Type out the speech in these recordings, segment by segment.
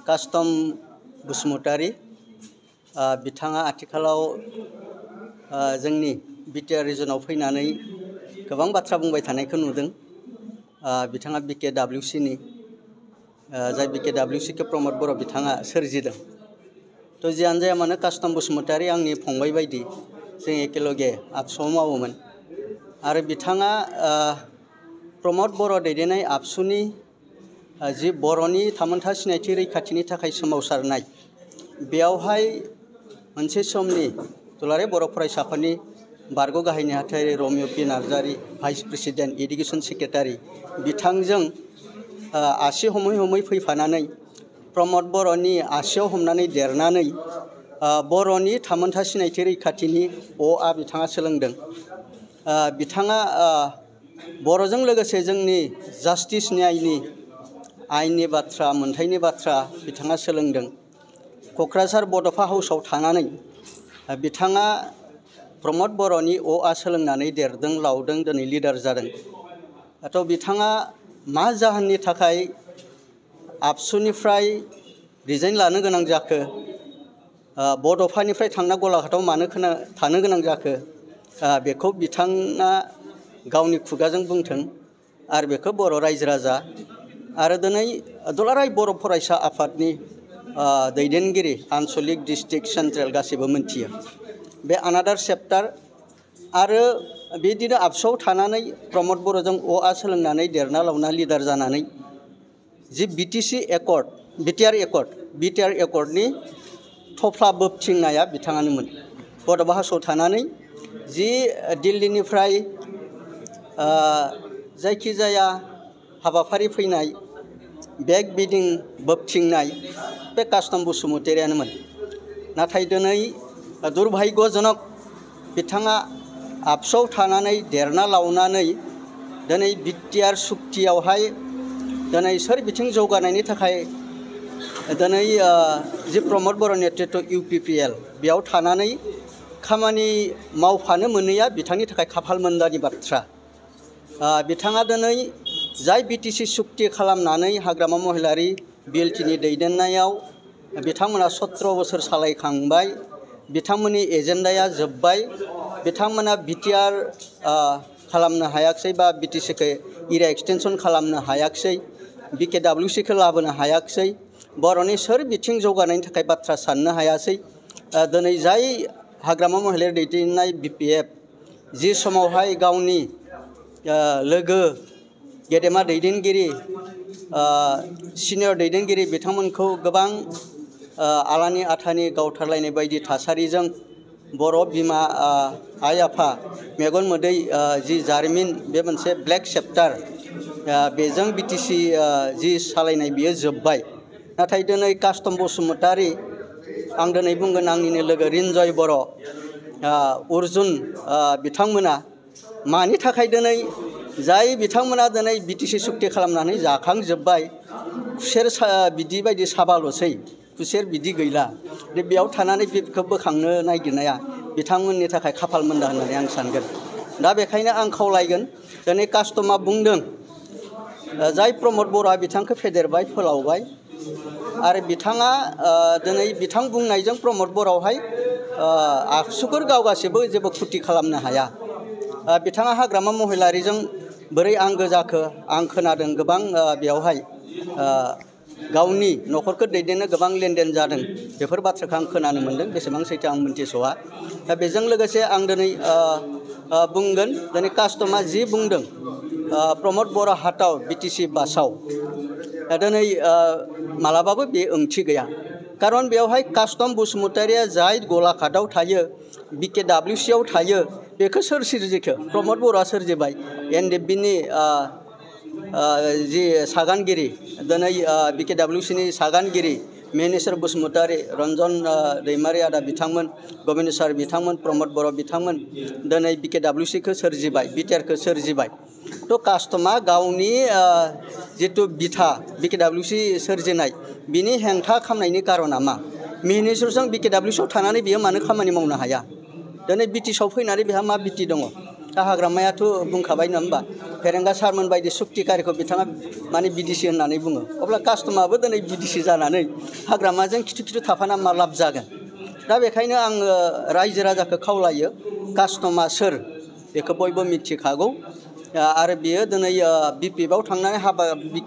Custom Basumatary बिथाङा आथिखालाव जोंनि बिटिआर रिजनाव फैनानै गोबां बाथ्रा बुंबाय थानायखौ नुदों। बिथाङा BKWC नि जाय BKWC खौ प्रमद बर' बिथाङा सोरजिदों। तो जियानो जाया मानो कास्टम बसुमतारी आंनि फंबाय बायदि जों एकेलगे आबसुआव मावोमोन आरो बिथाङा प्रमद बर' दैदेननाय आबसुनि जि बर'नि थामोनथा सिनायथि रैखाथिनि थाखाय सोमावसारनाय बेयावहाय मोनसे समनि दुलाराय बर' फरायसा आफादनि बारग' गाहाय नेहाथारि रमिय P Narzary vice president education secretary बिथांजों आसि हमै हमै फैफानानै प्रमद बर'नि आसियाव हमनानै देरनानै बर'नि थामोनथा सिनायथि रैखाथिनि अ बिथाङा सोलोंदों। बिथाङा बर'जों लोगोसे जोंनि जास्टिस न्यायनि आयेननि बाथ्रा मोनथायनि बाथ्रा बिथाङा सोलोंदों। क'क्राझार बड'फा हाउसआव थानानै बिथाङा प्रमद बर'नि अ सोलोंनानै देरदों लावदों दिनै लिडार जादों। थ' बिथाङा मा जाहोननि थाखाय आबसुनिफ्राय रिजाइन लानो गोनां जाखो, बड'फानिफ्राय थांना गलाघाटआव मानो थानो गोनां जाखो, बेखौ बिथाङा गावनि खुगाजों बुंथों आरो बेखौ बर' रायजो राजा आरो दिनै दुलाराय बर' फरायसा आफादनि दैदेनगिरि आनसलिक डिस्ट्रिक्ट सेन्ट्रेल गासिबो मोनथियो। बे आनादार चेप्टार आरो बिदिनो आबसुआव थानानै प्रमद बर'जों अ सोलोंनानै देरना लावना लिडार जानानै जि बिटिआर एकर्डनि थफ्ला बोबथिंनाया बिथाङानोमोन। बड'फा हाउसआव थानानै जि दिल्लीनिफ्राय जायखिजाया हाबाफारि फैनाय बेग बिदिं बोबथिंनाय बे कास्टम बसुमतारीयानोमोन। नाथाय दिनै दुर्भाग्यजनक बिथाङा आबसुआव थानानै देरना लावनानै दिनै बिटिआर सुक्तियावहाय दिनै सोर बिथिं जौगानायनि थाखाय दिनै जि प्रमद बर' नेतृत्व UPPL बेयाव थानानै खामानि मावफानो मोनैया बिथांनि थाखाय खाफाल मोनदानि बाथ्रा। बिथाङा दिनै जाय BTC सुक्ति खालामनानै हाग्रामा महिलारी BLTनि दैदेननायाव बिथांमोना 17 बोसोर सालायखांबाय, बिथांमोननि एजेन्डाया जोब्बाय, बिथांमोना बिटिआर खालामनो हायाखिसै बा BTCखौ एरिया एक्सटेनसन खालामनो हायाखिसै, BKWCखौ लाबोनो हायाखिसै, बर'नि सोर बिथिं जौगानायनि थाखाय बाथ्रा साननो हायासै। दिनै जाय हाग्रामा महिलारी दैदेननाय BPF जि समावहाय गावनि लोगो गेदेमा दैदेनगिरि सिनियर दैदेनगिरि बिथांमोनखौ गोबां आलानि आथानि गावथारलायनाय बायदि थासारिजों बर' बिमा आइ आफा मेगन मोदै जि जारिमिन बे मोनसे ब्लेक चेप्टार बेजों BTC जि सालायनाय बियो जोब्बाय। नाथाय दिनै कास्टम बसुमतारी आं दिनै बुंगोन आंनिनो लोगो रिन्जय बर' अर्जुन बिथांमोना मानि थाखाय दिनै जाय बिथांमोना दिनै BTC सुक्ति खालामनानै जाखांजोब्बाय खुसेर बिदि बायदि साबाल'सै, खुसेर बिदि गैला। बेयाव थानानै बेखौ बोखांनो नागिरनाया बिथांमोननि थाखाय खाफाल मोनदा होननानै आं सानगोन। दा बेखायनो आं खावलायगोन दिनै कास्टमा बुंदों जाय प्रमद बर'आ बिथांखौ फेदेरबाय फोलावबाय आरो बिथाङा दिनै बिथां बुंनायजों प्रमद बर'आवहाय आबसुफोर गावगासिबो जेबो खुथि खालामनो हाया। बिथाङा हाग्रामा महिलारीजों बोरै आंगो जाखो आं खोनादों गोबां बेयावहाय गावनि न'खरखौ दैदेननो गोबां लेनदेन जादों बेफोर बाथ्राखौ आं खोनानो मोन्दों, बेसेबां सैथो आं मिन्थिस'आ। दा बेजों लोगोसे आं दिनै बुंगोन दिनै कास्टमा जि बुंदों प्रमद बर' हाटआव BTC बासाव दिनै मालाबाबो बे ओंथि गैया। खारन बेवहाय कास्टम बसुमतारीया जाय गलाघाटआव थायो BKWCआव थायो बेखौ सोर सोरजिखो? प्रमद बर'आ सोरजिबाय। NDFBनि जि सागानगिरि दिनै BKWCनि सागानगिरि मेनेस्वर बसुमतारी, रन्जन दैमारि आदा बिथांमोन, गबिन्द सार बिथांमोन, प्रमद बर' बिथांमोन दिनै BKWCखौ सोरजिबाय, बिटिआरखौ सोरजिबाय। थ' कास्टमा गावनि जिथु बिथा BKWC सोरजिनाय बिनि हेंथा खालामनायनि कारना मा? मिनिस्टारजों BKWCआव थानानै बियो मानो खामानि मावनो हाया? दिनै BTCआव फैनानै बेहा मा बिटि दङ? दा हाग्रामायाथ' बुंखाबाय नङा होमबा फेरेंगा सारमोन बायदि सुक्तिकारिखौ बिथाङा माने बिदिसि होननानै बुङो अब्ला कास्टमाबो दिनै बिदिसि जानानै हाग्रामाजों खिथु थाफाना मा लाब जागोन दा बेखायनो आङो रायजो राजाखौ खावलायो कास्टमा सोर बेखौ बयबो मिथिखागौ आरो बियो दिनै बिपिएफआव थांनानै हाबा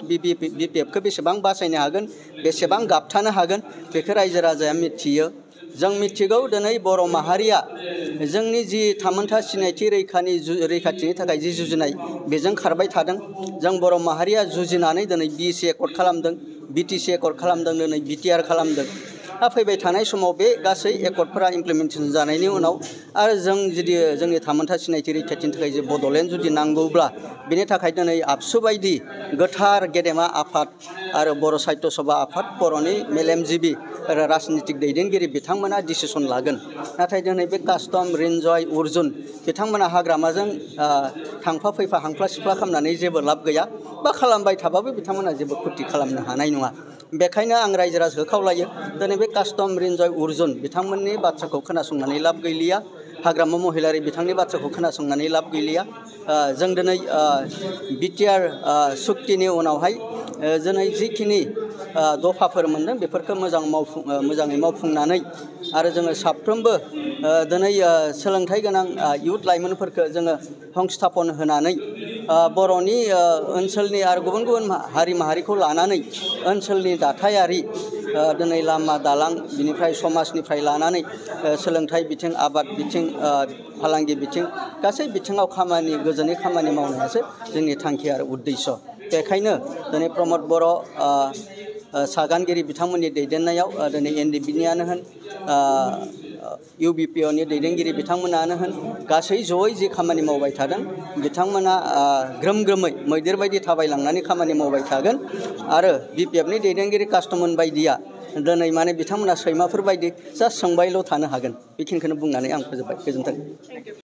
बिपिएफखौ बेसेबां बासायनो हागोन बेसेबां गाबथानो हागोन बेखौ रायजो राजाया मिथियो जों मिथिगौ दिनै बर' माहारिया जोंनि जि थामोनथा सिनायथि रैखाथिनि थाखाय जि जुजिनाय बेजों खारबाय थादों जों बर' माहारिया जुजिनानै दिनै बिएसि एकर्ड खालामदों बिटिसि एकर्ड खालामदों दिनै बिटिआर खालामदों दा फैबाय थानाय समाव बे गासै एकर्डफोरा इमप्लिमेन्टेसन जानायनि उनाव आरो जों जुदि जोंनि थामोनथा सिनायथि रैखाथिनि थाखाय जे बड'लेण्ड जुदि नांगौब्ला बेनि थाखाय दिनै आबसु बायदि गोथार गेदेमा आफाद आरो बर' साहित्य सभा आफाद बर'नि मेलेमजिबि आरो राजनितिक दैदेनगिरि बिथांमोना डिसिसन लागोन नाथाय दिनै बे कास्टम रिन्जय अर्जुन बिथांमोना हाग्रामाजों थांफा फैफा हांफ्ला सिफ्ला खालामनानै जेबो लाब गैया बा खालामबाय थाबाबो बिथांमोना जेबो खुरथि खालामनो हानाय नङा बेखायनो आं रायजो राजाखौ खावलायो दिनै बे कास्टम रिन्जय अर्जुन बिथांमोननि बाथ्राखौ खोनासंनानै लाब गैलिया हाग्रामा महिलारि बिथांनि बाथ्राखौ खोनासंनानै लाब गैलिया जों दिनै बिटिआर सुक्तिनि उनावहाय दिनै जिखिनि दफाफोर मोनदों बेफोरखौ मोजाङै मावफुंनानै आरो जोङो साफ्रोमबो दिनै सोलोंथाइ गोनां इयुथ लाइमोनफोरखौ जोङो संस्थापन होनानै बर'नि ओनसोलनि आरो गुबुन हारि माहारिखौ लानानै ओनसोलनि दाथायारि दिनै लामा दालां बिनिफ्राय समाजनिफ्राय लानानै सोलोंथाइ बिथिं आबाद बिथिं फालांगि बिथिं गासै बिथिङाव गोजोनै खामानि मावनायासो जोंनि थांखि आरो उद्देश्य बेखायनो दिनै प्रमद बर' सागानगिरि बिथांमोननि दैदेननायाव दिनै एनडिएफबिनियानो होन इउबिपिअनि दैदेनगिरि बिथांमोनानो होन गासै जयै जि खामानि मावबाय थादों बिथांमोना ग्रोम ग्रोमै मैदेर बायदि थाबायलांनानै खामानि मावबाय थागोन आरो बिपिएफनि दैदेनगिरि कास्टमोन बायदिया दिनै माने बिथांमोना सैमाफोर बायदि जास्ट सोंबायल' थानो हागोन बेखिनिखौनो बुंनानै आं फोजोबबाय गोजोन्थों